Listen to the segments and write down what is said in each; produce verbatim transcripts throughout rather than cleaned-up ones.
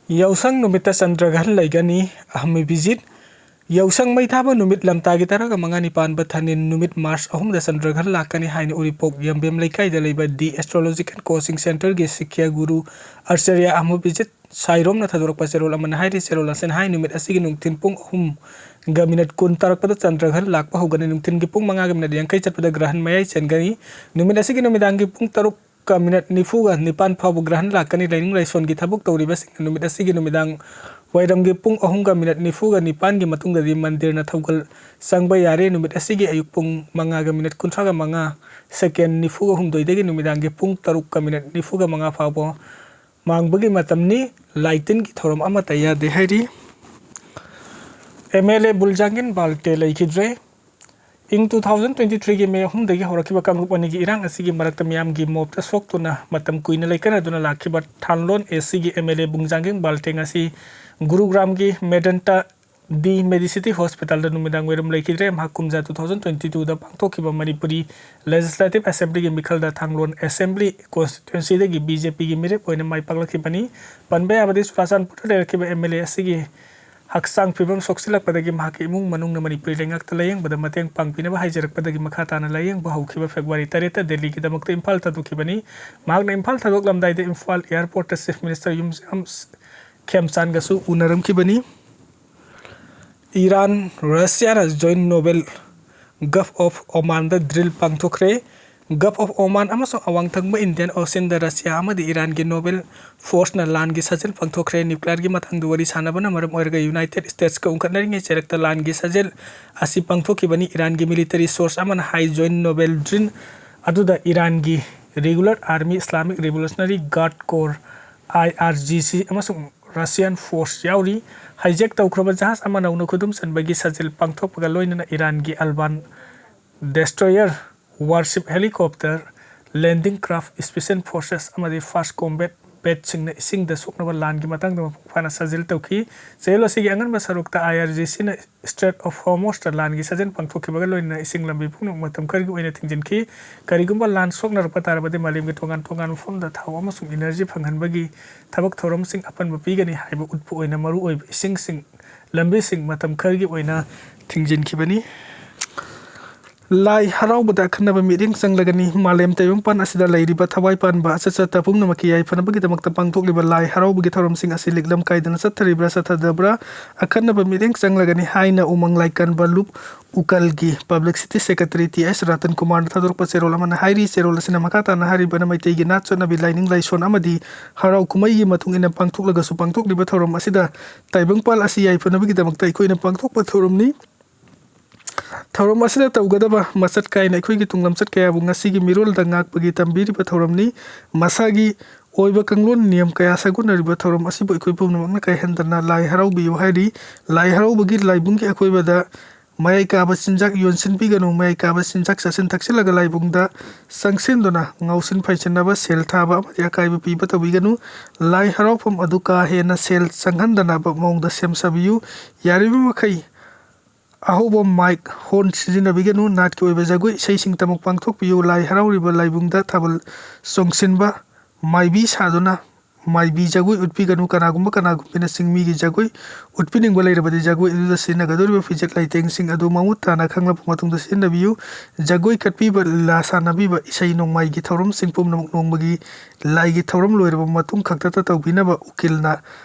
ꯌꯥꯎꯁꯪ ꯅꯨꯃꯤꯠꯇ ꯆꯟꯗ꯭ꯔꯒ꯭ꯔꯍꯟ ꯂꯩꯒꯅꯤ꯫ ꯑꯍꯝ ꯚꯤꯖꯤꯠ꯫ ꯌꯥꯎꯁꯪ ꯃꯩ ꯊꯥꯕ ꯅꯨꯃꯤꯠ ꯂꯝꯇꯥꯒꯤ ꯇꯔꯥꯒ ꯃꯉꯥ ꯅꯤꯄꯥꯟꯕ ꯊꯥꯅꯤꯟ ꯅꯨꯃꯤꯠ ꯃꯥꯔꯆ ꯑꯍꯨꯝꯗ ꯆꯟꯗ꯭ꯔꯒ꯭ꯔꯍꯟ ꯂꯥꯛꯀꯅꯤ ꯍꯥꯏꯅ ꯎꯔꯤꯄꯣꯛ ꯌꯥꯝꯕꯦꯝ ꯂꯩꯀꯥꯏꯗ ꯂꯩꯕ ꯗꯤ ꯑꯦꯁꯇ꯭ꯔꯣꯂꯣꯖꯤꯀꯦꯜ ꯀꯣꯆꯤꯡ ꯁꯦꯟꯇꯔꯒꯤ ꯁꯤꯈ꯭ꯌꯥ ꯒꯨꯔꯨ ꯑꯥꯆꯥꯔꯌ ꯑꯍꯝ ꯚꯤꯖꯤꯠ ꯁꯥꯏꯔꯣꯝꯅ ꯊꯥꯗꯣꯔꯛꯄ ꯆꯦꯔꯣꯜ ꯑꯃꯅ ꯍꯥꯏꯔꯤ꯫ ꯆꯦꯔꯣꯜ ꯑꯁꯤꯅ ꯍꯥꯏ, ꯅꯨꯃꯤꯠ ꯑꯁꯤꯒꯤ ꯅꯨꯡꯊꯤꯜ ꯄꯨꯡ ꯑꯍꯨꯝꯒ ꯃꯤꯅꯠ ꯀꯨꯟ ꯇꯥꯔꯛꯄꯗ ꯆꯟꯗ꯭ꯔꯒ꯭ꯔꯍꯟ ꯂꯥꯛꯄ ꯍꯧꯒꯅꯤ꯫ ꯅꯨꯡꯊꯤꯜꯒꯤ ꯄꯨꯡ ꯃꯉꯥꯒ ꯃꯤꯅꯠ ꯌꯥꯡꯈꯩ ꯆꯠꯄꯗ ꯒ꯭ꯔꯍꯟ ꯃꯌꯥꯏ ꯆꯦꯟꯒꯅꯤ꯫ ꯅꯨꯃꯤꯠ ꯑꯁꯤꯒꯤ ꯅꯨꯃꯤꯗꯥꯡꯒꯤ ꯄꯨꯡ ꯇꯔꯨꯛ ꯀ ꯃꯤꯅꯠ ꯅꯤꯐꯨꯒ ꯅꯤꯄꯥꯟ ꯐꯥꯎꯕ ꯒ꯭ꯔꯍꯟ ꯂꯥꯛꯀꯅꯤ꯫ ꯂꯥꯏꯅꯤꯡ ꯂꯥꯏꯁꯣꯟꯒꯤ ꯊꯕꯛ ꯇꯧꯔꯤꯕꯁꯤꯡꯅ ꯅꯨꯃꯤꯠ ꯑꯁꯤꯒꯤ ꯅꯨꯃꯤꯗꯥꯡ ꯋꯥꯏꯔꯝꯒꯤ ꯄꯨꯡ ꯑꯍꯨꯝꯒ ꯃꯤꯅꯠ ꯅꯤꯐꯨꯒ ꯅꯤꯄꯥꯟꯒꯤ ꯃꯇꯨꯡꯗꯗꯤ ꯃꯟꯗꯤꯔꯅ ꯊꯧꯒꯜ ꯆꯪꯕ ꯌꯥꯔꯦ꯫ ꯅꯨꯃꯤꯠ ꯑꯁꯤꯒꯤ ꯑꯌꯨꯛ ꯄꯨꯡ ꯃꯉꯥꯒ ꯃꯤꯅꯠ ꯀꯨꯟꯊ꯭ꯔꯥꯒ ꯃꯉꯥ, ꯁꯦꯀꯦꯟ ꯅꯤꯐꯨꯒ ꯍꯨꯝꯗꯣꯏꯗꯒꯤ ꯅꯨꯃꯤꯗꯥꯡꯒꯤ ꯄꯨꯡ ꯇꯔꯨꯛꯀ ꯃꯤꯅꯠ ꯅꯤꯐꯨꯒ ꯃꯉꯥ ꯐꯥꯎꯕ ꯃꯥꯡꯕꯒꯤ ꯃꯇꯝꯅꯤ꯫ ꯂꯥꯏꯇꯤꯟꯒꯤ ꯊꯧꯔꯝ ꯑꯃꯠꯇ ꯌꯥꯗꯦ ꯍꯥꯏꯔꯤ꯫ ꯑꯦꯝ ꯑꯦꯜ ꯑꯦ ꯕꯨꯜꯖꯥꯡꯒꯤꯟ ꯕꯥꯜꯇꯦ ꯂꯩꯈꯤꯗ꯭ꯔꯦ꯫ ꯏꯪ two thousand twenty threeꯒꯤ ꯃꯦ ꯑꯍꯨꯝꯗꯒꯤ ꯍꯧꯔꯛꯈꯤꯕ ꯀꯥꯡꯂꯨꯞ ꯑꯅꯤꯒꯤ ꯏꯔꯥꯡ ꯑꯁꯤꯒꯤ ꯃꯔꯛꯇ ꯃꯤꯌꯥꯝꯒꯤ ꯃꯣꯞꯇ ꯁꯣꯛꯇꯨꯅ ꯃꯇꯝ ꯀꯨꯏꯅ ꯂꯩꯀꯠꯅꯗꯨꯅ ꯂꯥꯛꯈꯤꯕ ꯊꯥꯡꯂꯣꯟ ꯑꯦꯁꯤꯒꯤ ꯑꯦꯝ ꯑꯦꯜ ꯑꯦ ꯕꯨꯡꯖꯥꯡꯒꯤꯡ ꯕꯥꯜꯇꯦ ꯉꯁꯤ ꯒꯨꯔꯨꯒ꯭ꯔꯥꯝꯒꯤ ꯃꯦꯗꯟꯇ ꯗꯤ ꯃꯦꯗꯤꯁꯤꯇꯤ ꯍꯣꯁꯄꯤꯇꯥꯜꯗ ꯅꯨꯃꯤꯗꯥꯡ ꯋꯥꯏꯔꯝ ꯂꯩꯈꯤꯗ꯭ꯔꯦ꯫ ꯃꯍꯥꯛ ꯀꯨꯝꯖꯥ two thousand twenty twoꯗ ꯄꯥꯡꯊꯣꯛꯈꯤꯕ ꯃꯅꯤꯄꯨꯔꯤ ꯂꯦꯖꯤꯁꯂꯦꯇꯤꯚ ꯑꯦꯁꯦꯝꯕ꯭ꯂꯤꯒꯤ ꯃꯤꯈꯜꯗ ꯊꯥꯡꯂꯣꯟ ꯑꯦꯁꯦꯝꯕ꯭ꯂꯤ ꯀꯣꯟꯁꯇꯤꯇ꯭ꯋꯦꯟꯁꯤꯗꯒꯤ ꯕꯤ ꯖꯦ ꯄꯤꯒꯤ ꯃꯤꯔꯦꯞ ꯑꯣꯏꯅ ꯃꯥꯏ ꯄꯥꯛꯂꯛꯈꯤꯕꯅꯤ꯫ ꯄꯟꯕ ꯌꯥꯕꯗꯤ ꯆꯨꯔꯥꯆꯥꯟꯄꯨꯔꯗ ꯂꯩꯔꯛꯈꯤꯕ ꯑꯦꯝ ꯑꯦꯜ ꯑꯦ ꯑꯁꯤꯒꯤ ꯍꯛꯆꯥꯡ ꯐꯤꯕꯝ ꯁꯣꯛꯆꯤꯜꯂꯛꯄꯗꯒꯤ ꯃꯍꯥꯛꯀꯤ ꯏꯃꯨꯡ ꯃꯅꯨꯡꯅ ꯃꯅꯤꯄꯨꯔꯤ ꯂꯩꯉꯥꯛꯇ ꯂꯥꯌꯦꯡꯕꯗ ꯃꯇꯦꯡ ꯄꯥꯡꯕꯤꯅꯕ ꯍꯥꯏꯖꯔꯛꯄꯗꯒꯤ ꯃꯈꯥ ꯇꯥꯅ ꯂꯥꯌꯦꯡꯕ ꯍꯧꯈꯤꯕ ꯐꯦꯕ꯭ꯔꯨꯋꯥꯔꯤ ꯇꯔꯦꯠꯇ ꯗꯦꯜꯂꯤꯒꯤꯗꯃꯛꯇ ꯏꯝꯐꯥꯜ ꯊꯥꯗꯣꯛꯈꯤꯕꯅꯤ꯫ ꯃꯍꯥꯛꯅ ꯏꯝꯐꯥꯜ ꯊꯥꯗꯣꯛꯂꯝꯗꯥꯏꯗ ꯏꯝꯐꯥꯜ ꯑꯦꯌꯔꯄꯣꯔꯠꯇ ꯆꯤꯐ ꯃꯤꯅꯤꯁꯇꯔ ꯌꯨꯝꯁꯥꯝ ꯈꯦꯝꯆꯥꯟꯒꯁꯨ ꯎꯅꯔꯝꯈꯤꯕꯅꯤ꯫ ꯏꯔꯥꯟ, ꯔꯁꯤꯌꯥꯅ joint naval gulf of Oman drill ꯄꯥꯡꯊꯣꯛꯈ꯭ꯔꯦ꯫ ꯒꯜꯐ ꯑꯣꯐ ꯑꯣꯃꯥꯟ ꯑꯃꯁꯨꯡ ꯑꯋꯥꯡ ꯊꯪꯕ ꯏꯟꯗꯤꯌꯟ ꯑꯣꯁꯤꯟꯗ ꯔꯁꯤꯌꯥ ꯑꯃꯗꯤ ꯏꯔꯥꯟꯒꯤ ꯅꯣꯕꯦꯜ ꯐꯣꯔꯁꯅ ꯂꯥꯟꯒꯤ ꯁꯥꯖꯦꯜ ꯄꯥꯡꯊꯣꯛꯈ꯭ꯔꯦ꯫ ꯅ꯭ꯌꯨꯀ꯭ꯂꯤꯌꯔꯒꯤ ꯃꯇꯥꯡꯗ ꯋꯥꯔꯤ ꯁꯥꯟꯅꯕꯅ ꯃꯔꯝ ꯑꯣꯏꯔꯒ ꯌꯨꯅꯥꯏꯇꯦꯗ ꯁ꯭ꯇꯦꯠꯁꯀ ꯎꯪꯈꯠꯅꯔꯤꯉꯩ ꯆꯩꯔꯛꯇ ꯂꯥꯟꯒꯤ ꯁꯥꯖꯦꯜ ꯑꯁꯤ ꯄꯥꯡꯊꯣꯛꯈꯤꯕꯅꯤ꯫ ꯏꯔꯥꯟꯒꯤ ꯃꯤꯂꯤꯇꯔꯤ ꯁꯣꯔꯁ ꯑꯃꯅ ꯍꯥꯏ, ꯖꯣꯏꯟ ꯅꯣꯕꯦꯜ ꯗ꯭ꯔꯤꯜ ꯑꯗꯨꯗ ꯏꯔꯥꯟꯒꯤ regular army, Islamic revolutionary guard corps, I R G C, ꯑꯃꯁꯨꯡ ꯔꯁꯤꯌꯥꯟ ꯐꯣꯔꯁ ꯌꯥꯎꯔꯤ꯫ ꯍꯥꯏꯖꯦꯛ ꯇꯧꯈ꯭ꯔꯕ ꯖꯍꯥꯖ ꯑꯃ ꯅꯧꯅ ꯈꯨꯗꯨꯝ ꯆꯟꯕꯒꯤ ꯁꯥꯖꯦꯜ ꯄꯥꯡꯊꯣꯛꯄꯒ ꯂꯣꯏꯅꯅ ꯏꯔꯥꯟꯒꯤ ꯑꯜꯕꯥꯟ destroyer, warship helicopter, landing craft, special forces ꯑꯃꯗꯤ ꯐꯥꯁ ꯀꯣꯝꯕꯦꯠ ꯄꯦꯠꯁꯤꯡꯅ ꯏꯁꯤꯡꯗ ꯁꯣꯛꯅꯕ ꯂꯥꯟꯒꯤ ꯃꯇꯥꯡꯗ ꯃꯄꯨꯡ ꯐꯥꯅ ꯁꯥꯖꯤꯜ ꯇꯧꯈꯤ꯫ ꯆꯌꯣꯜ ꯑꯁꯤꯒꯤ ꯑꯉꯟꯕ ꯁꯔꯨꯛꯇ ꯑꯥꯏ ꯑꯥꯔ ꯖꯤ ꯁꯤꯅ ꯁ꯭ꯇ꯭ꯔꯦꯠ ꯑꯣꯐ ꯍꯣꯔꯃꯣꯁꯇ ꯂꯥꯟꯒꯤ ꯁꯥꯖꯦꯜ ꯄꯥꯡꯊꯣꯛꯈꯤꯕꯒ ꯂꯣꯏꯅꯅ ꯏꯁꯤꯡ ꯂꯝꯕꯤ ꯄꯨꯝꯅꯃꯛ ꯃꯇꯝ ꯈꯔꯒꯤ ꯑꯣꯏꯅ ꯊꯤꯡꯖꯤꯟꯈꯤ꯫ ꯀꯔꯤꯒꯨꯝꯕ ꯂꯥꯟ ꯁꯣꯛꯅꯔꯛꯄ ꯇꯥꯔꯕꯗꯤ ꯃꯥꯂꯦꯝꯒꯤ ꯇꯣꯉꯥꯟ ꯇꯣꯉꯥꯟꯕ ꯃꯐꯝꯗ ꯊꯥꯎ ꯑꯃꯁꯨꯡ ꯏꯅꯔꯖꯤ ꯐꯪꯍꯟꯕꯒꯤ ꯊꯕꯛ ꯊꯧꯔꯝꯁꯤꯡ ꯑꯄꯟꯕ ꯄꯤꯒꯅꯤ ꯍꯥꯏꯕ ꯎꯠꯄ ꯑꯣꯏꯅ ꯃꯔꯨꯑꯣꯏꯕ ꯏꯁꯤꯡꯁꯤꯡ, ꯂꯝꯕꯤꯁꯤꯡ ꯃꯇꯝ ꯈꯔꯒꯤ ꯑꯣꯏꯅ ꯊꯤꯡꯖꯤꯟꯈꯤꯕꯅꯤ꯫ ꯂꯥꯏ ꯍꯔꯥꯎꯕꯗ ꯑꯈꯟꯅꯕ ꯃꯤꯠꯌꯦꯡ ꯆꯪꯂꯒꯅꯤ꯫ ꯃꯥꯂꯦꯝ ꯇꯥꯏꯕꯪꯄꯥꯟ ꯑꯁꯤꯗ ꯂꯩꯔꯤꯕ ꯊꯋꯥꯏ ꯄꯥꯟꯕ ꯑꯆꯠ ꯆꯠꯇ ꯄꯨꯝꯅꯃꯛꯀꯤ ꯌꯥꯏꯐꯅꯕꯒꯤꯗꯃꯛꯇ ꯄꯥꯡꯊꯣꯛꯂꯤꯕ ꯂꯥꯏ ꯍꯔꯥꯎꯕꯒꯤ ꯊꯧꯔꯝꯁꯤꯡ ꯑꯁꯤ ꯂꯤꯛꯂꯝ ꯀꯥꯏꯗꯅ ꯆꯠꯊꯔꯤꯕ꯭ꯔꯥ ꯆꯠꯊꯗꯕ꯭ꯔꯥ ꯑꯈꯟꯅꯕ ꯃꯤꯠꯌꯦꯡ ꯆꯪꯂꯒꯅꯤ ꯍꯥꯏꯅ ꯎꯃꯪ ꯂꯥꯏꯀꯟꯕ ꯂꯨꯞ ꯎꯀꯜꯒꯤ ꯄꯕ꯭ꯂꯤꯁꯤꯇꯤ ꯁꯦꯀ꯭ꯔꯦꯇꯔꯤ ꯇꯤ ꯑꯦꯁ ꯔꯇꯟ ꯀꯨꯃꯥꯔꯅ ꯊꯥꯗꯣꯔꯛꯄ ꯆꯦꯔꯣꯜ ꯑꯃꯅ ꯍꯥꯏꯔꯤ꯫ ꯆꯦꯔꯣꯜ ꯑꯁꯤꯅ ꯃꯈꯥ ꯇꯥꯅ ꯍꯥꯏꯔꯤꯕꯅ ꯃꯩꯇꯩꯒꯤ ꯅꯥꯠ ꯆꯠꯅꯕꯤ, ꯂꯥꯏꯅꯤꯡ ꯂꯥꯏꯁꯣꯟ ꯑꯃꯗꯤ ꯍꯔꯥꯎ ꯀꯨꯝꯍꯩꯒꯤ ꯃꯇꯨꯡ ꯏꯟꯅ ꯄꯥꯡꯊꯣꯛꯂꯒꯁꯨ ꯄꯥꯡꯊꯣꯛꯂꯤꯕ ꯊꯧꯔꯝ ꯑꯁꯤꯗ ꯇꯥꯏꯕꯪꯄꯥꯜ ꯑꯁꯤ ꯌꯥꯏꯐꯅꯕꯒꯤꯗꯃꯛꯇ ꯑꯩꯈꯣꯏꯅ ꯄꯥꯡꯊꯣꯛꯄ ꯊꯧꯔꯝꯅꯤ꯫ ꯊꯧꯔꯝ ꯑꯁꯤꯗ ꯇꯧꯒꯗꯕ ꯃꯆꯠ ꯀꯥꯏꯅ ꯑꯩꯈꯣꯏꯒꯤ ꯇꯨꯡꯂꯝꯆꯠ ꯀꯌꯥꯕꯨ ꯉꯁꯤꯒꯤ ꯃꯤꯔꯣꯜꯗ ꯉꯥꯛꯄꯒꯤ ꯇꯝꯕꯤꯔꯤꯕ ꯊꯧꯔꯝꯅꯤ꯫ ꯃꯁꯥꯒꯤ ꯑꯣꯏꯕ ꯀꯥꯡꯂꯣꯟ ꯅꯤꯌꯝ ꯀꯌꯥ ꯁꯥꯒꯣꯟꯅꯔꯤꯕ ꯊꯧꯔꯝ ꯑꯁꯤꯕꯨ ꯑꯩꯈꯣꯏ ꯄꯨꯝꯅꯃꯛꯅ ꯀꯥꯏꯍꯟꯗꯅ ꯂꯥꯏ ꯍꯔꯥꯎꯕꯤꯌꯨ ꯍꯥꯏꯔꯤ꯫ ꯂꯥꯏ ꯍꯔꯥꯎꯕꯒꯤ ꯂꯥꯏꯕꯨꯡꯒꯤ ꯑꯀꯣꯏꯕꯗ ꯃꯌꯥꯏ ꯀꯥꯕ ꯆꯤꯟꯖꯥꯛ ꯌꯣꯟꯁꯤꯟꯕꯤꯒꯅꯨ꯫ ꯃꯌꯥꯏ ꯀꯥꯕ ꯆꯤꯟꯖꯥꯛ ꯆꯥꯁꯤꯟ ꯊꯛꯆꯤꯜꯂꯒ ꯂꯥꯏꯕꯨꯡꯗ ꯆꯪꯁꯤꯟꯗꯨꯅ ꯉꯥꯎꯁꯤꯟ ꯐꯩꯁꯤꯟꯅꯕ, ꯁꯦꯜ ꯊꯥꯕ ꯑꯃꯗꯤ ꯑꯀꯥꯏꯕ ꯄꯤꯕ ꯇꯧꯕꯤꯒꯅꯨ꯫ ꯂꯥꯏ ꯍꯔꯥꯎꯐꯝ ꯑꯗꯨ ꯀꯥ ꯍꯦꯟꯅ ꯁꯦꯜ ꯆꯪꯍꯟꯗꯅꯕ ꯃꯑꯣꯡꯗ ꯁꯦꯝ ꯁꯥꯕꯤꯌꯨ꯫ ꯌꯥꯔꯤꯕ ꯃꯈꯩ ꯑꯍꯧꯕ ꯃꯥꯏꯛ, ꯍꯣꯔꯟ ꯁꯤꯖꯤꯟꯅꯕꯤꯒꯅꯨ꯫ ꯅꯥꯠꯀꯤ ꯑꯣꯏꯕ ꯖꯒꯣꯏ ꯏꯁꯩꯁꯤꯡ ꯇꯃꯛ ꯄꯥꯡꯊꯣꯛꯄꯤꯌꯨ꯫ ꯂꯥꯏ ꯍꯔꯥꯎꯔꯤꯕ ꯂꯥꯏꯕꯨꯡꯗ ꯊꯥꯕꯜ ꯆꯣꯡꯁꯤꯟꯕ, ꯃꯥꯏꯕꯤ ꯁꯥꯗꯨꯅ ꯃꯥꯏꯕꯤ ꯖꯒꯣꯏ ꯎꯠꯄꯤꯒꯅꯨ꯫ ꯀꯅꯥꯒꯨꯝꯕ ꯀꯅꯥꯒꯨꯝꯕꯤꯅ ꯆꯤꯡꯃꯤꯒꯤ ꯖꯒꯣꯏ ꯎꯠꯄꯤꯅꯤꯡꯕ ꯂꯩꯔꯕꯗꯤ ꯖꯒꯣꯏ ꯑꯗꯨꯗ ꯁꯤꯖꯤꯟꯅꯒꯗꯧꯔꯤꯕ ꯐꯤꯖꯦꯠ ꯂꯩꯇꯦꯡꯁꯤꯡ ꯑꯗꯨ ꯃꯃꯨꯠ ꯇꯥꯅ ꯈꯪꯂꯕ ꯃꯇꯨꯡꯗ ꯁꯤꯖꯤꯟꯅꯕꯤꯌꯨ꯫ ꯖꯒꯣꯏ ꯀꯠꯄꯤꯕ, ꯂꯤꯂꯥ ꯁꯥꯟꯅꯕꯤꯕ, ꯏꯁꯩ ꯅꯣꯡꯃꯥꯏꯒꯤ ꯊꯧꯔꯝꯁꯤꯡ ꯄꯨꯝꯅꯃꯛ ꯅꯣꯡꯃꯒꯤ ꯂꯥꯏꯒꯤ ꯊꯧꯔꯝ ꯂꯣꯏꯔꯕ ꯃꯇꯨꯡ ꯈꯛꯇꯗ ꯇꯧꯕꯤꯅꯕ ꯎꯀꯤꯜꯅ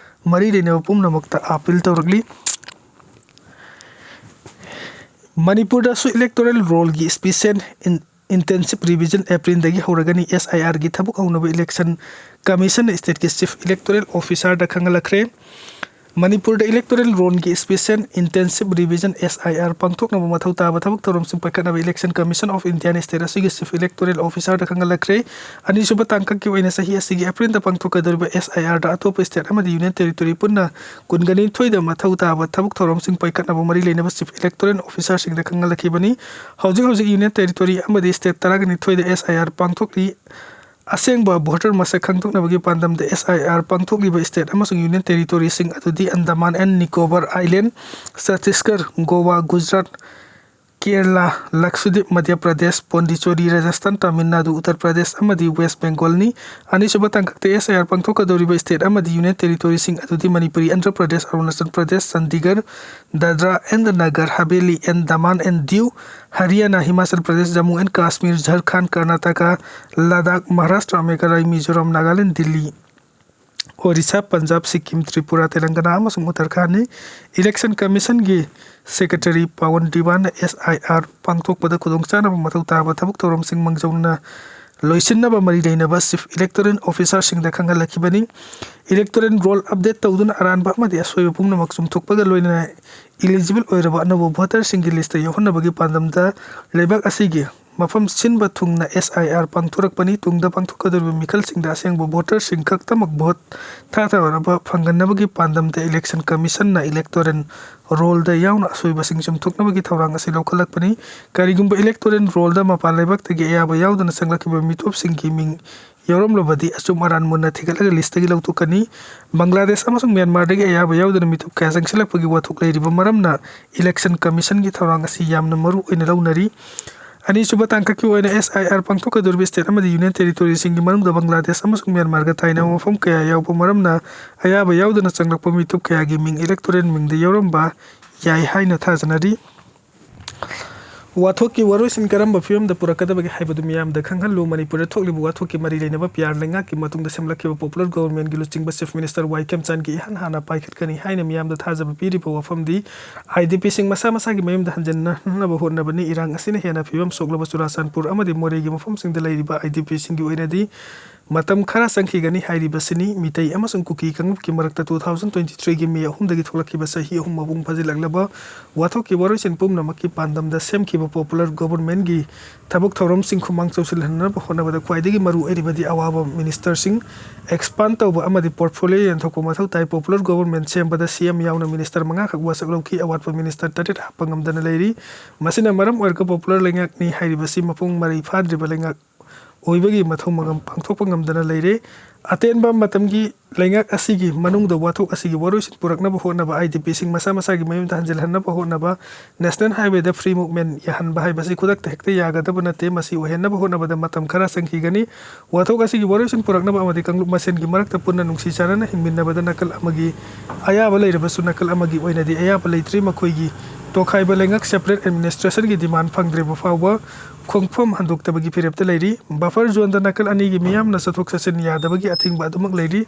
ꯃꯔꯤ ꯂꯩꯅꯕ ꯄꯨꯝꯅꯃꯛꯇ ꯑꯥꯄꯤꯜ ꯇꯧꯔꯛꯂꯤ꯫ ꯃꯅꯤꯄꯨꯔꯗꯁꯨ ꯏꯂꯦꯛꯇꯣꯔꯦꯜ ꯔꯣꯜꯒꯤ ꯁ꯭ꯄꯤꯁꯦꯜ ꯏꯟ-, ꯏꯟꯇꯦꯟꯁꯤꯞ ꯔꯤꯚꯤꯖꯟ ꯑꯦꯄ꯭ꯔꯤꯜꯗꯒꯤ ꯍꯧꯔꯒꯅꯤ꯫ ꯑꯦꯁ ꯑꯥꯏ ꯑꯥꯔꯒꯤ ꯊꯕꯛ ꯍꯧꯅꯕ ꯏꯂꯦꯛꯁꯟ ꯀꯃꯤꯁꯟꯅ ꯁ꯭ꯇꯦꯠꯀꯤ ꯆꯤꯐ ꯏꯂꯦꯛꯇꯣꯔꯦꯜ ꯑꯣꯐꯤꯁꯥꯔꯗ ꯈꯪꯍꯜꯂꯛꯈ꯭ꯔꯦ꯫ ꯃꯅꯤꯄꯨꯔꯗ ꯏꯂꯦꯛꯇꯣꯔꯦꯜ ꯔꯣꯜꯒꯤ special intensive revision, S I R, ꯄꯥꯡꯊꯣꯛꯅꯕ ꯃꯊꯧ ꯇꯥꯕ ꯊꯕꯛ ꯊꯧꯔꯝꯁꯤꯡ ꯄꯥꯏꯈꯠꯅꯕ ꯏꯂꯦꯛꯁꯟ ꯀꯃꯤꯁꯟ ꯑꯣꯐ ꯏꯟꯗꯤꯌꯥꯅ ꯁ꯭ꯇꯦꯠ ꯑꯁꯤꯒꯤ ꯆꯤꯐ ꯏꯂꯦꯛꯇꯣꯔꯦꯜ ꯑꯣꯐꯤꯁꯥꯔꯗ ꯈꯪꯍꯜꯂꯛꯈ꯭ꯔꯦ꯫ ꯑꯅꯤꯁꯨꯕ ꯇꯥꯡꯀꯛꯀꯤ ꯑꯣꯏꯅ ꯆꯍꯤ ꯑꯁꯤꯒꯤ ꯑꯦꯄ꯭ꯔꯤꯜꯗ ꯄꯥꯡꯊꯣꯛꯀꯗꯧꯔꯤꯕ ꯑꯦꯁ ꯑꯥꯏ ꯑꯥꯔꯗ ꯑꯇꯣꯞꯄ ꯁ꯭ꯇꯦꯠ ꯑꯃꯗꯤ ꯌꯨꯅꯤꯌꯟ ꯇꯦꯔꯤꯇꯣꯔꯤ ꯄꯨꯟꯅ ꯀꯨꯟꯒ ꯅꯤꯊꯣꯏꯗ ꯃꯊꯧ ꯇꯥꯕ ꯊꯕꯛ ꯊꯧꯔꯝꯁꯤꯡ ꯄꯥꯏꯈꯠꯅꯕ ꯃꯔꯤ ꯂꯩꯅꯕ ꯆꯤꯐ ꯏꯂꯦꯛꯇꯣꯔꯦꯜ ꯑꯣꯐꯤꯁꯥꯔꯁꯤꯡꯗ ꯈꯪꯍꯜꯂꯛꯈꯤꯕꯅꯤ꯫ ꯍꯧꯖꯤꯛ ꯍꯧꯖꯤꯛ ꯌꯨꯅꯤꯌꯟ ꯇꯦꯔꯤꯇꯣꯔꯤ ꯑꯃꯗꯤ ꯁ꯭ꯇꯦꯠ ꯇꯔꯥꯒ ꯅꯤꯊꯣꯏꯗ ꯑꯦꯁ ꯑꯥꯏ ꯑꯥꯔ ꯄꯥꯡꯊꯣꯛꯂꯤ꯫ ꯑꯁꯦꯡꯕ ꯚꯣꯇꯔ ꯃꯁꯛ ꯈꯪꯗꯣꯛꯅꯕꯒꯤ ꯄꯥꯟꯗꯝꯗ ꯑꯦꯁ ꯑꯥꯏ ꯑꯥꯔ ꯄꯥꯡꯊꯣꯛꯂꯤꯕ ꯁ꯭ꯇꯦꯠ ꯑꯃꯁꯨꯡ ꯌꯨꯅꯤꯌꯟ ꯇꯦꯔꯤꯇꯣꯔꯤꯁꯤꯡ ꯑꯗꯨꯗꯤ ꯑꯟꯗꯃꯥꯟ ꯑꯦꯟ ꯅꯤꯀꯣꯕꯔ ꯑꯥꯏꯂꯦꯟ, ꯆꯇꯤꯁꯒꯔ, ꯒꯣꯋꯥ, ꯒꯨꯖꯔꯥꯠ, ꯀꯦꯔꯂꯥ, ꯂꯛꯁꯗꯤꯞ, ꯃꯙ꯭ꯌ ꯄ꯭ꯔꯗꯦꯁ, ꯄꯣꯟꯗꯤꯆꯦꯔꯤ, ꯔꯥꯖꯁꯊꯥꯟ, ꯇꯥꯃꯤꯜ ꯅꯥꯗꯨ, ꯎꯠꯇꯔ ꯄ꯭ꯔꯗꯦꯁ ꯑꯃꯗꯤ ꯋꯦꯁ ꯕꯦꯡꯒꯣꯜꯅꯤ꯫ ꯑꯅꯤꯁꯨꯕ ꯇꯥꯡꯀꯛꯇ ꯑꯦꯁ ꯑꯥꯏ ꯑꯥꯔ ꯄꯥꯡꯊꯣꯛꯀꯗꯧꯔꯤꯕ ꯁ꯭ꯇꯦꯠ ꯑꯃꯗꯤ ꯌꯨꯅꯤꯌꯟ ꯇꯦꯔꯤꯇꯣꯔꯤꯁꯤꯡ ꯑꯗꯨꯗꯤ ꯃꯅꯤꯄꯨꯔꯤ, Andhra Pradesh, Arunachal Pradesh, Chandigarh, Dadra and Nagar Haveli and Daman and Diu, Haryana, Himachal Pradesh, Jammu and Kashmir, Jharkhand, Karnataka, Ladakh, Maharashtra, Meghalaya, Mizoram, Nagaland, Delhi, Odisha, Punjab, Sikkim, Tripura, Telangana ꯑꯃꯁꯨꯡ ꯎꯠꯇꯔꯈꯥꯟꯅꯤ꯫ ꯏꯂꯦꯛꯁꯟ ꯀꯃꯤꯁꯟꯒꯤ ꯁꯦꯀ꯭ꯔꯦꯇꯔꯤ ꯄꯋꯟ ꯗꯤꯋꯥꯟꯅ ꯑꯦꯁ ꯑꯥꯏ ꯑꯥꯔ ꯄꯥꯡꯊꯣꯛꯄꯗ ꯈꯨꯗꯣꯡꯆꯥꯅꯕ ꯃꯊꯧ ꯇꯥꯕ ꯊꯕꯛ ꯊꯧꯔꯝꯁꯤꯡ ꯃꯥꯡꯖꯧꯅꯅ ꯂꯣꯏꯁꯤꯟꯅꯕ ꯃꯔꯤ ꯂꯩꯅꯕ ꯆꯤꯐ ꯏꯂꯦꯛꯇꯣꯔꯦꯜ ꯑꯣꯐꯤꯁꯥꯔꯁꯤꯡꯗ ꯈꯪꯍꯜꯂꯛꯈꯤꯕꯅꯤ꯫ ꯏꯂꯦꯛꯇꯣꯔꯦꯜ ꯔꯣꯜ ꯑꯞꯗꯦꯠ ꯇꯧꯗꯨꯅ ꯑꯔꯥꯟꯕ ꯑꯃꯗꯤ ꯑꯁꯣꯏꯕ ꯄꯨꯝꯅꯃꯛ ꯆꯨꯝꯊꯣꯛꯄꯒ ꯂꯣꯏꯅꯅ ꯏꯂꯤꯖꯤꯕꯜ ꯑꯣꯏꯔꯕ ꯑꯅꯧꯕ ꯚꯣꯇꯔꯁꯤꯡꯒꯤ ꯂꯤꯁꯇ ꯌꯥꯎꯍꯟꯅꯕꯒꯤ ꯄꯥꯟꯗꯝꯗ ꯂꯩꯕꯥꯛ ꯑꯁꯤꯒꯤ ꯃꯐꯝ ꯁꯤꯟꯕ ꯊꯨꯡꯅ ꯑꯦꯁ ꯑꯥꯏ ꯑꯥꯔ ꯄꯥꯡꯊꯣꯔꯛꯄꯅꯤ꯫ ꯇꯨꯡꯗ ꯄꯥꯡꯊꯣꯛꯀꯗꯧꯔꯤꯕ ꯃꯤꯈꯜꯁꯤꯡꯗ ꯑꯁꯦꯡꯕ ꯚꯣꯇꯔꯁꯤꯡ ꯈꯛꯇꯃꯛ ꯚꯣꯠ ꯊꯥꯊꯅꯕ ꯐꯪꯍꯟꯅꯕꯒꯤ ꯄꯥꯟꯗꯝꯗ ꯏꯂꯦꯛꯁꯟ ꯀꯃꯤꯁꯟꯅ ꯏꯂꯦꯛꯇꯣꯔꯦꯜ ꯔꯣꯜꯗ ꯌꯥꯎꯅ ꯑꯁꯣꯏꯕꯁꯤꯡ ꯆꯨꯝꯊꯣꯛꯅꯕꯒꯤ ꯊꯧꯔꯥꯡ ꯑꯁꯤ ꯂꯧꯈꯠꯂꯛꯄꯅꯤ꯫ ꯀꯔꯤꯒꯨꯝꯕ ꯏꯂꯦꯛꯇꯣꯔꯦꯜ ꯔꯣꯜꯗ ꯃꯄꯥꯟ ꯂꯩꯕꯥꯛꯇꯒꯤ ꯑꯌꯥꯕ ꯌꯥꯎꯗꯅ ꯆꯪꯂꯛꯈꯤꯕ ꯃꯤꯇꯣꯞꯁꯤꯡꯒꯤ ꯃꯤꯡ ꯌꯥꯎꯔꯝꯂꯕꯗꯤ ꯑꯆꯨꯝ ꯑꯔꯥꯟ ꯃꯨꯟꯅ ꯊꯤꯒꯠꯂꯒ ꯂꯤꯁꯇꯒꯤ ꯂꯧꯊꯣꯛꯀꯅꯤ꯫ ꯕꯪꯒ꯭ꯂꯥꯗꯦꯁ ꯑꯃꯁꯨꯡ ꯃ꯭ꯌꯥꯟꯃꯥꯔꯗꯒꯤ ꯑꯌꯥꯕ ꯌꯥꯎꯗꯅ ꯃꯤꯇꯣꯞ ꯀꯌꯥ ꯆꯪꯁꯤꯜꯂꯛꯄꯒꯤ ꯋꯥꯊꯣꯛ ꯂꯩꯔꯤꯕ ꯃꯔꯝꯅ ꯏꯂꯦꯛꯁꯟ ꯀꯃꯤꯁꯟꯒꯤ ꯊꯧꯔꯥꯡ ꯑꯁꯤ ꯌꯥꯝꯅ ꯃꯔꯨ ꯑꯣꯏꯅ ꯂꯧꯅꯔꯤ꯫ ꯑꯅꯤꯁꯨꯕ ꯇꯥꯡꯀꯛꯀꯤ ꯑꯣꯏꯅ ꯑꯦꯁ ꯑꯥꯏ ꯑꯥꯔ ꯄꯥꯡꯊꯣꯛꯀꯗꯧꯔꯤꯕ ꯁ꯭ꯇꯦꯠ ꯑꯃꯗꯤ ꯌꯨꯅꯤꯌꯟ ꯇꯦꯔꯤꯇꯣꯔꯤꯁꯤꯡꯒꯤ ꯃꯅꯨꯡꯗ ꯕꯪꯒ꯭ꯂꯥꯗꯦꯁ ꯑꯃꯁꯨꯡ ꯃ꯭ꯌꯥꯟꯃꯥꯔꯒ ꯇꯥꯏꯅꯕ ꯃꯐꯝ ꯀꯌꯥ ꯌꯥꯎꯕ ꯃꯔꯝꯅ ꯑꯌꯥꯕ ꯌꯥꯎꯗꯅ ꯆꯪꯂꯛꯄ ꯃꯤꯇꯣꯞ ꯀꯌꯥꯒꯤ ꯃꯤꯡ ꯏꯂꯦꯛꯇꯣꯔꯦꯜ ꯃꯤꯡꯗ ꯌꯥꯎꯔꯝꯕ ꯌꯥꯏ ꯍꯥꯏꯅ ꯊꯥꯖꯅꯔꯤ꯫ ꯋꯥꯊꯣꯛꯀꯤ ꯋꯥꯔꯣꯏꯁꯤꯟ ꯀꯔꯝꯕ ꯐꯤꯕꯝꯗ ꯄꯨꯔꯛꯀꯗꯕꯒꯦ ꯍꯥꯏꯕꯗꯨ ꯃꯤꯌꯥꯝꯗ ꯈꯪꯍꯜꯂꯨ꯫ ꯃꯅꯤꯄꯨꯔꯗ ꯊꯣꯛꯂꯤꯕ ꯋꯥꯊꯣꯛꯀꯤ ꯃꯔꯤ ꯂꯩꯅꯕ ꯄꯤ ꯑꯥꯔ ꯂꯩꯉꯥꯛꯀꯤ ꯃꯇꯨꯡꯗ ꯁꯦꯝꯂꯛꯈꯤꯕ ꯄꯣꯄꯨꯂꯔ ꯒꯣꯚꯔꯟꯃꯦꯟꯠꯀꯤ ꯂꯨꯆꯤꯡꯕ ꯆꯤꯐ ꯃꯤꯅꯤꯁꯇꯔ ꯋꯥꯏ ꯈꯦꯝꯆꯥꯟꯒꯤ ꯏꯍꯥꯟ ꯍꯥꯟꯅ ꯄꯥꯏꯈꯠꯀꯅꯤ ꯍꯥꯏꯅ ꯃꯤꯌꯥꯝꯗ ꯊꯥꯖꯕ ꯄꯤꯔꯤꯕ ꯋꯥꯐꯝꯗꯤ ꯑꯥꯏ ꯗꯤ ꯄꯤꯁꯤꯡ ꯃꯁꯥ ꯃꯁꯥꯒꯤ ꯃꯌꯨꯝꯗ ꯍꯟꯖꯤꯟꯅꯅꯕ ꯍꯣꯠꯅꯕꯅꯤ꯫ ꯏꯔꯥꯡ ꯑꯁꯤꯅ ꯍꯦꯟꯅ ꯐꯤꯕꯝ ꯁꯣꯛꯂꯕ ꯆꯨꯔꯥꯆꯥꯟꯄꯨꯔ ꯑꯃꯗꯤ ꯃꯣꯔꯦꯒꯤ ꯃꯐꯝꯁꯤꯡꯗ ꯂꯩꯔꯤꯕ ꯑꯥꯏ ꯗꯤ ꯄꯤꯁꯤꯡꯒꯤ ꯑꯣꯏꯅꯗꯤ ꯃꯇꯝ ꯈꯔ ꯆꯪꯈꯤꯒꯅꯤ ꯍꯥꯏꯔꯤꯕꯁꯤꯅꯤ꯫ ꯃꯤꯇꯩ ꯑꯃꯁꯨꯡ ꯀꯨꯀꯤ ꯀꯥꯡꯂꯨꯞꯀꯤ ꯃꯔꯛꯇ two thousand twenty threeꯒꯤ ꯃꯦ ꯑꯍꯨꯝꯗꯒꯤ ꯊꯣꯛꯂꯛꯈꯤꯕ ꯆꯍꯤ ꯑꯍꯨꯝ ꯃꯄꯨꯡ ꯐꯥꯖꯤꯜꯂꯛꯂꯕ ꯋꯥꯊꯣꯛꯀꯤ ꯋꯥꯔꯣꯏꯁꯤꯟ ꯄꯨꯝꯅꯃꯛꯀꯤ ꯄꯥꯟꯗꯝꯗ ꯁꯦꯝꯈꯤꯕ ꯄꯣꯄꯨꯂꯔ ꯒꯣꯚꯔꯟꯃꯦꯟꯠꯀꯤ ꯊꯕꯛ ꯊꯧꯔꯝꯁꯤꯡ ꯈꯨꯃꯥꯡ ꯆꯥꯎꯁꯤꯜꯍꯟꯅꯕ ꯍꯣꯠꯅꯕꯗ ꯈ꯭ꯋꯥꯏꯗꯒꯤ ꯃꯔꯨ ꯑꯣꯏꯔꯤꯕꯗꯤ ꯑꯋꯥꯕ ꯃꯤꯅꯤꯁꯇꯔꯁꯤꯡ ꯑꯦꯛꯁꯄꯥꯟ ꯇꯧꯕ ꯑꯃꯗꯤ ꯄꯣꯔꯠꯐꯣꯂꯤꯑꯣ ꯌꯦꯟꯊꯣꯛꯄ ꯃꯊꯧ ꯇꯥꯏ꯫ ꯄꯣꯄꯨꯂꯔ ꯒꯣꯚꯔꯟꯃꯦꯟꯠ ꯁꯦꯝꯕꯗ ꯁꯤ ꯑꯦꯝ ꯌꯥꯎꯅ ꯃꯤꯅꯤꯁꯇꯔ ꯃꯉꯥꯈꯛ ꯋꯥꯁꯛ ꯂꯧꯈꯤ꯫ ꯑꯋꯥꯠꯄ ꯃꯤꯅꯤꯁꯇꯔ ꯇꯔꯦꯠ ꯍꯥꯞꯄ ꯉꯝꯗꯅ ꯂꯩꯔꯤ꯫ ꯃꯁꯤꯅ ꯃꯔꯝ ꯑꯣꯏꯔꯒ ꯄꯣꯄꯨꯂꯔ ꯂꯩꯉꯥꯛꯅꯤ ꯍꯥꯏꯔꯤꯕꯁꯤ ꯃꯄꯨꯡ ꯃꯔꯩ ꯐꯥꯗ꯭ꯔꯤꯕ ꯂꯩꯉꯥꯛ ꯑꯣꯏꯕꯒꯤ ꯃꯊꯧ ꯃꯉꯝ ꯄꯥꯡꯊꯣꯛꯄ ꯉꯝꯗꯅ ꯂꯩꯔꯦ꯫ ꯑꯇꯦꯟꯕ ꯃꯇꯝꯒꯤ ꯂꯩꯉꯥꯛ ꯑꯁꯤꯒꯤ ꯃꯅꯨꯡꯗ ꯋꯥꯊꯣꯛ ꯑꯁꯤꯒꯤ ꯋꯥꯔꯣꯏꯁꯤꯟ ꯄꯨꯔꯛꯅꯕ ꯍꯣꯠꯅꯕ, IDPꯁꯤꯡ ꯃꯁꯥ ꯃꯁꯥꯒꯤ ꯃꯌꯨꯝꯗ ꯍꯟꯖꯤꯜꯍꯟꯅꯕ ꯍꯣꯠꯅꯕ, National Highwayꯗ free movement ꯌꯥꯍꯟꯕ ꯍꯥꯏꯕꯁꯤ ꯈꯨꯗꯛꯇ ꯍꯦꯛꯇ ꯌꯥꯒꯗꯕ ꯅꯠꯇꯦ꯫ ꯃꯁꯤ ꯑꯣꯏꯍꯟꯅꯕ ꯍꯣꯠꯅꯕꯗ ꯃꯇꯝ ꯈꯔ ꯆꯪꯈꯤꯒꯅꯤ꯫ ꯋꯥꯊꯣꯛ ꯑꯁꯤꯒꯤ ꯋꯥꯔꯣꯏꯁꯤꯟ ꯄꯨꯔꯛꯅꯕ ꯑꯃꯗꯤ ꯀꯥꯡꯂꯨꯞ ꯃꯁꯦꯟꯒꯤ ꯃꯔꯛꯇ ꯄꯨꯟꯅ ꯅꯨꯡꯁꯤ ꯆꯥꯟꯅꯅ ꯍꯤꯡꯃꯤꯟꯅꯕꯗ ꯅꯥꯀꯜ ꯑꯃꯒꯤ ꯑꯌꯥꯕ ꯂꯩꯔꯕꯁꯨ ꯅꯥꯀꯜ ꯑꯃꯒꯤ ꯑꯣꯏꯅꯗꯤ ꯑꯌꯥꯕ ꯂꯩꯇ꯭ꯔꯤ꯫ ꯃꯈꯣꯏꯒꯤ ꯇꯣꯈꯥꯏꯕ ꯂꯩꯉꯥꯛ separate administrationꯒꯤ demand ꯐꯪꯗ꯭ꯔꯤꯕ ꯐꯥꯎꯕ ꯈꯣꯡꯐꯝ ꯍꯟꯗꯣꯛꯇꯕꯒꯤ ꯐꯤꯔꯦꯞꯇ ꯂꯩꯔꯤ꯫ Buffer zoneꯗ ꯅꯥꯀꯜ ꯑꯅꯤꯒꯤ ꯃꯤꯌꯥꯝꯅ ꯆꯠꯊꯣꯛ ꯆꯠꯁꯤꯟ ꯌꯥꯗꯕꯒꯤ ꯑꯊꯤꯡꯕ ꯑꯗꯨꯃꯛ ꯂꯩꯔꯤ꯫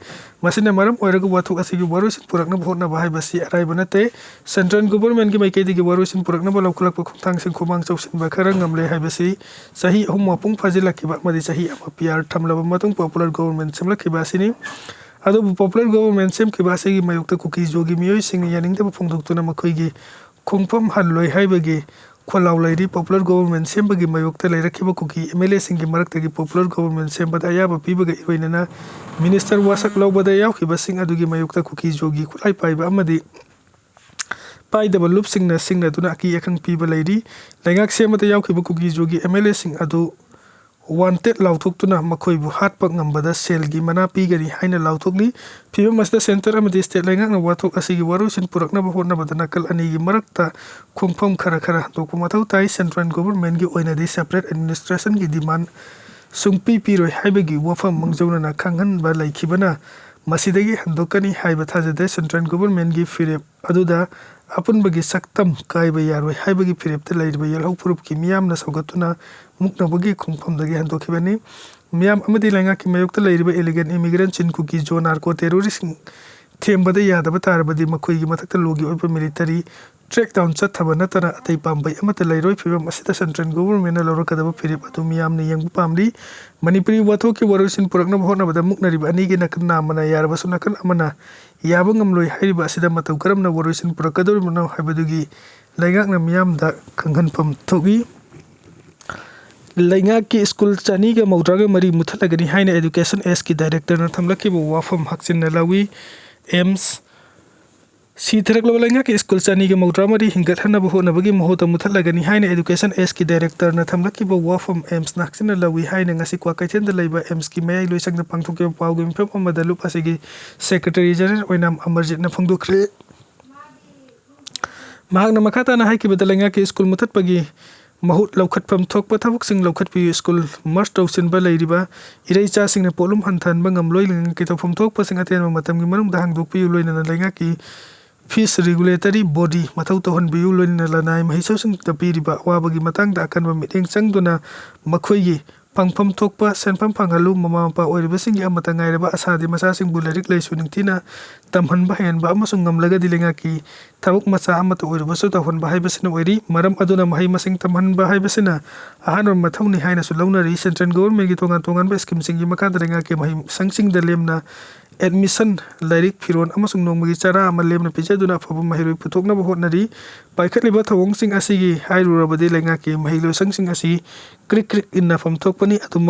ꯃꯁꯤꯅ ꯃꯔꯝ ꯑꯣꯏꯔꯒ ꯋꯥꯊꯣꯛ ꯑꯁꯤꯒꯤ ꯋꯥꯔꯣꯏꯁꯤꯟ ꯄꯨꯔꯛꯅꯕ ꯍꯣꯠꯅꯕ ꯍꯥꯏꯕꯁꯤ ꯑꯔꯥꯏꯕ ꯅꯠꯇꯦ꯫ Central Governmentꯀꯤ ꯃꯥꯏꯀꯩꯗꯒꯤ ꯋꯥꯔꯣꯏꯁꯤꯟ ꯄꯨꯔꯛꯅꯕ ꯂꯧꯈꯠꯂꯛꯄ ꯈꯣꯡꯊꯥꯡꯁꯤꯡ ꯈꯨꯃꯥꯡ ꯆꯥꯎꯁꯤꯟꯕ ꯈꯔ ꯉꯝꯂꯦ ꯍꯥꯏꯕꯁꯤ ꯆꯍꯤ ꯑꯍꯨꯝ ꯃꯄꯨꯡ ꯐꯥꯖꯤꯜꯂꯛꯈꯤꯕ ꯑꯃꯗꯤ ꯆꯍꯤ ꯑꯃ PR ꯊꯝꯂꯕ ꯃꯇꯨꯡ popular government ꯁꯦꯝꯂꯛꯈꯤꯕ ꯑꯁꯤꯅꯤ꯫ ꯑꯗꯨꯕꯨ popular government ꯁꯦꯝꯈꯤꯕ ꯑꯁꯤꯒꯤ ꯃꯥꯌꯣꯛꯇ ꯀꯨꯀꯤ ꯖꯣꯒꯤ ꯃꯤꯑꯣꯏꯁꯤꯡꯅ ꯌꯥꯅꯤꯡꯗꯕ ꯐꯣꯡꯗꯣꯛꯇꯨꯅ ꯃꯈꯣꯏꯒꯤ ꯈꯣꯡꯐꯝ ꯍꯜꯂꯣꯏ ꯍꯥꯏꯕꯒꯤ ꯈꯣꯜꯂꯥꯎ ꯂꯩꯔꯤ꯫ Popular government ꯁꯦꯝꯕꯒꯤ ꯃꯥꯌꯣꯛꯇ ꯂꯩꯔꯛꯈꯤꯕ ꯀꯨꯀꯤ MLAꯁꯤꯡꯒꯤ ꯃꯔꯛꯇꯒꯤ popular government ꯁꯦꯝꯕꯗ ꯑꯌꯥꯕ ꯄꯤꯕꯒ ꯏꯔꯣꯏꯅꯅ minister ꯋꯥꯁꯛ ꯂꯧꯕꯗ ꯌꯥꯎꯈꯤꯕꯁꯤꯡ ꯑꯗꯨꯒꯤ ꯃꯥꯌꯣꯛꯇ ꯀꯨꯀꯤ ꯖꯣꯒꯤ ꯈꯨꯠꯂꯥꯏ ꯄꯥꯏꯕ ꯑꯃꯗꯤ ꯄꯥꯏꯗꯕ ꯂꯨꯞꯁꯤꯡꯅ ꯁꯤꯡꯅꯗꯨꯅ ꯑꯀꯤ ꯑꯈꯪ ꯄꯤꯕ ꯂꯩꯔꯤ꯫ ꯂꯩꯉꯥꯛ ꯁꯦꯝꯕꯗ ꯌꯥꯎꯈꯤꯕ ꯀꯨꯀꯤ ꯖꯣꯒꯤ MLAꯁꯤꯡ ꯑꯗꯨ wanted ꯂꯥꯎꯊꯣꯛꯇꯨꯅ ꯃꯈꯣꯏꯕꯨ ꯍꯥꯠꯄ ꯉꯝꯕꯗ ꯁꯦꯜꯒꯤ ꯃꯅꯥ ꯄꯤꯒꯅꯤ ꯍꯥꯏꯅ ꯂꯥꯎꯊꯣꯛꯂꯤ꯫ ꯐꯤꯕꯝ ꯑꯁꯤꯗ centre ꯑꯃꯗꯤ state ꯂꯩꯉꯥꯛꯅ ꯋꯥꯊꯣꯛ ꯑꯁꯤꯒꯤ ꯋꯥꯔꯣꯏꯁꯤꯟ ꯄꯨꯔꯛꯅꯕ ꯍꯣꯠꯅꯕꯗ ꯅꯥꯀꯜ ꯑꯅꯤꯒꯤ ꯃꯔꯛꯇ ꯈꯣꯡꯐꯝ ꯈꯔ ꯈꯔ ꯍꯟꯗꯣꯛꯄ ꯃꯊꯧ ꯇꯥꯏ꯫ Central governmentꯀꯤ ꯑꯣꯏꯅꯗꯤ separate administrationꯒꯤ demand ꯁꯨꯡꯄꯤ ꯄꯤꯔꯣꯏ ꯍꯥꯏꯕꯒꯤ ꯋꯥꯐꯝ ꯃꯥꯡꯖꯧꯅꯅ ꯈꯪꯍꯟꯕ ꯂꯩꯈꯤꯕꯅ ꯃꯁꯤꯗꯒꯤ ꯍꯟꯗꯣꯛꯀꯅꯤ ꯍꯥꯏꯕ ꯊꯥꯖꯗꯦ꯫ Central governmentꯀꯤ ꯐꯤꯔꯦꯞ ꯑꯗꯨꯗ ꯑꯄꯨꯟꯕꯒꯤ ꯁꯛꯇꯝ ꯀꯥꯏꯕ ꯌꯥꯔꯣꯏ ꯍꯥꯏꯕꯒꯤ ꯐꯤꯔꯦꯞꯇ ꯂꯩꯔꯤꯕ ꯌꯦꯜꯍꯧ ꯐꯨꯔꯨꯞꯀꯤ ꯃꯤꯌꯥꯝꯅ ꯁꯧꯒꯠꯇꯨꯅ ꯃꯨꯛꯅꯕꯒꯤ ꯈꯣꯡꯐꯝꯗꯒꯤ ꯍꯟꯗꯣꯛꯈꯤꯕꯅꯤ꯫ ꯃꯤꯌꯥꯝ ꯑꯃꯗꯤ ꯂꯩꯉꯥꯛꯀꯤ ꯃꯥꯌꯣꯛꯇ ꯂꯩꯔꯤꯕ illegal immigrantꯁꯤꯡ, ꯀꯨꯀꯤ ꯖꯣ narco terroristꯁꯤꯡ ꯊꯦꯝꯕꯗ ꯌꯥꯗꯕ ꯇꯥꯔꯕꯗꯤ ꯃꯈꯣꯏꯒꯤ ꯃꯊꯛꯇ ꯂꯣꯒꯤ ꯑꯣꯏꯕ military crackdown ꯆꯠꯊꯕ ꯅꯠꯇꯅ ꯑꯇꯩ ꯄꯥꯝꯕꯩ ꯑꯃꯠꯇ ꯂꯩꯔꯣꯏ꯫ ꯐꯤꯕꯝ ꯑꯁꯤꯗ central governmentꯅ ꯂꯧꯔꯛꯀꯗꯕ ꯐꯤꯔꯦꯞ ꯑꯗꯨ ꯃꯤꯌꯥꯝꯅ ꯌꯦꯡꯕ ꯄꯥꯝꯂꯤ꯫ ꯃꯅꯤꯄꯨꯔꯤ ꯋꯥꯊꯣꯛꯀꯤ ꯋꯥꯔꯣꯏꯁꯤꯟ ꯄꯨꯔꯛꯅꯕ ꯍꯣꯠꯅꯕꯗ ꯃꯨꯛꯅꯔꯤꯕ ꯑꯅꯤꯒꯤ ꯅꯥꯀꯜ ꯅꯥꯝꯃꯅ ꯌꯥꯔꯕꯁꯨ ꯅꯥꯀꯜ ꯑꯃꯅ ꯌꯥꯕ ꯉꯝꯂꯣꯏ ꯍꯥꯏꯔꯤꯕ ꯑꯁꯤꯗ ꯃꯇꯧ ꯀꯔꯝꯅ ꯋꯥꯔꯣꯏꯁꯤꯟ ꯄꯨꯔꯛꯀꯗꯧꯔꯤꯕꯅꯣ ꯍꯥꯏꯕꯗꯨꯒꯤ ꯂꯩꯉꯥꯛꯅ ꯃꯤꯌꯥꯝꯗ ꯈꯪꯍꯟꯐꯝ ꯊꯣꯛꯏ꯫ ꯂꯩꯉꯥꯛꯀꯤ ꯁ꯭ꯀꯨꯜ ꯆꯅꯤꯒ ꯃꯧꯗ꯭ꯔꯥꯒ ꯃꯔꯤ ꯃꯨꯊꯠꯂꯒꯅꯤ ꯍꯥꯏꯅ education Sꯀꯤ directorꯅ ꯊꯝꯂꯛꯈꯤꯕ ꯋꯥꯐꯝ ꯍꯛꯆꯤꯟꯅ ꯂꯧꯏ꯫ AIIMS ꯁꯤꯊꯔꯛꯂꯕ ꯂꯩꯉꯥꯛꯀꯤ ꯁ꯭ꯀꯨꯜ ꯆꯅꯤꯒ ꯃꯧꯗ꯭ꯔꯥ ꯃꯔꯤ ꯍꯤꯡꯒꯠꯍꯟꯅꯕ ꯍꯣꯠꯅꯕꯒꯤ ꯃꯍꯨꯠꯇ ꯃꯨꯊꯠꯂꯒꯅꯤ ꯍꯥꯏꯅ Education Ageꯀꯤ Directorꯅ ꯊꯝꯂꯛꯈꯤꯕ ꯋꯥꯐꯝ AIIMSꯅ ꯍꯛꯆꯤꯟꯅ ꯂꯧꯏ ꯍꯥꯏꯅ ꯉꯁꯤ ꯀ꯭ꯋꯥꯀꯩꯊꯦꯜꯗ ꯂꯩꯕ AIIMSꯀꯤ ꯃꯌꯥꯏ ꯂꯣꯏꯁꯪꯗ ꯄꯥꯡꯊꯣꯛꯈꯤꯕ ꯄꯥꯎꯒꯤ ꯃꯤꯐꯝ ꯑꯃꯗ ꯂꯨꯞ ꯑꯁꯤꯒꯤ Secretary General ꯑꯣꯏꯅꯥꯝ ꯑꯃꯔꯖꯤꯠꯅ ꯐꯣꯡꯗꯣꯛꯈ꯭ꯔꯦ꯫ ꯃꯍꯥꯛꯅ ꯃꯈꯥ ꯇꯥꯅ ꯍꯥꯏꯈꯤꯕꯗ, ꯂꯩꯉꯥꯛꯀꯤ ꯁ꯭ꯀꯨꯜ ꯃꯨꯊꯠꯄꯒꯤ ꯃꯍꯨꯠ ꯂꯧꯈꯠꯐꯝ ꯊꯣꯛꯄ ꯊꯕꯛꯁꯤꯡ ꯂꯧꯈꯠꯄꯤꯌꯨ꯫ ꯁ꯭ꯀꯨꯜ merge ꯇꯧꯁꯤꯟꯕ ꯂꯩꯔꯤꯕ ꯏꯔꯩꯆꯥꯁꯤꯡꯅ ꯄꯣꯠꯂꯨꯝ ꯍꯟꯊꯍꯟꯕ ꯉꯝꯂꯣꯏ꯫ ꯂꯩꯉꯥꯛꯀꯤ ꯇꯧꯐꯝ ꯊꯣꯛꯄꯁꯤꯡ ꯑꯇꯦꯟꯕ ꯃꯇꯝꯒꯤ ꯃꯅꯨꯡꯗ ꯍꯥꯡꯗꯣꯛꯄꯤꯌꯨ꯫ ꯂꯣꯏꯅꯅ ꯂꯩꯉꯥꯛꯀꯤ fees regulatory body ꯃꯊꯧ ꯇꯧꯍꯟꯕꯤꯌꯨ꯫ ꯂꯣꯏꯅꯅ ꯂꯅꯥꯏ ꯃꯍꯩꯁꯪꯁꯤꯡꯗ ꯄꯤꯔꯤꯕ ꯑꯋꯥꯕꯒꯤ ꯃꯇꯥꯡꯗ ꯑꯀꯟꯕ ꯃꯤꯠꯌꯦꯡ ꯆꯪꯗꯨꯅ ꯃꯈꯣꯏꯒꯤ ꯐꯪꯐꯝ ꯊꯣꯛꯄ ꯁꯦꯟꯐꯝ ꯐꯪꯍꯜꯂꯨ꯫ ꯃꯃꯥ ꯃꯄꯥ ꯑꯣꯏꯔꯤꯕꯁꯤꯡꯒꯤ ꯑꯃꯠꯇ ꯉꯥꯏꯔꯕ ꯑꯁꯥꯗꯤ ꯃꯆꯥꯁꯤꯡꯕꯨ ꯂꯥꯏꯔꯤꯛ ꯂꯥꯏꯁꯨ ꯅꯤꯡꯊꯤꯅ ꯇꯝꯍꯟꯕ ꯍꯩꯍꯟꯕ ꯑꯃꯁꯨꯡ ꯉꯝꯂꯒꯗꯤ ꯂꯩꯉꯥꯛꯀꯤ ꯊꯕꯛ ꯃꯆꯥ ꯑꯃꯠꯇ ꯑꯣꯏꯔꯕꯁꯨ ꯇꯧꯍꯟꯕ ꯍꯥꯏꯕꯁꯤꯅ ꯑꯣꯏꯔꯤ꯫ ꯃꯔꯝ ꯑꯗꯨꯅ ꯃꯍꯩ ꯃꯁꯤꯡ ꯇꯝꯍꯟꯕ ꯍꯥꯏꯕꯁꯤꯅ ꯑꯍꯥꯟꯕ ꯃꯊꯧꯅꯤ ꯍꯥꯏꯅꯁꯨ ꯂꯧꯅꯔꯤ꯫ Central Governmentꯀꯤ ꯇꯣꯉꯥꯟ ꯇꯣꯉꯥꯟꯕ schemeꯁꯤꯡꯒꯤ ꯃꯈꯥꯗ ꯂꯩꯉꯥꯛꯀꯤ ꯃꯍꯩ ꯁꯪꯁꯤꯡꯗ ꯂꯦꯝꯅ admission, ꯂꯥꯏꯔꯤꯛ, ꯐꯤꯔꯣꯜ ꯑꯃꯁꯨꯡ ꯅꯣꯡꯃꯒꯤ ꯆꯔꯥ ꯑꯃ ꯂꯦꯝꯅ ꯄꯤꯖꯗꯨꯅ ꯑꯐꯕ ꯃꯍꯩꯔꯣꯏ ꯄꯨꯊꯣꯛꯅꯕ ꯍꯣꯠꯅꯔꯤ꯫ ꯄꯥꯏꯈꯠꯂꯤꯕ ꯊꯧꯑꯣꯡꯁꯤꯡ ꯑꯁꯤꯒꯤ ꯍꯥꯏꯔꯨꯔꯕꯗꯤ ꯂꯩꯉꯥꯛꯀꯤ ꯃꯍꯩ ꯂꯣꯏꯁꯪꯁꯤꯡ ꯑꯁꯤ ꯀ꯭ꯔꯤꯛ ꯀ꯭ꯔꯤꯛ ꯏꯟꯅꯐꯝ ꯊꯣꯛꯄꯅꯤ꯫ ꯑꯗꯨꯝ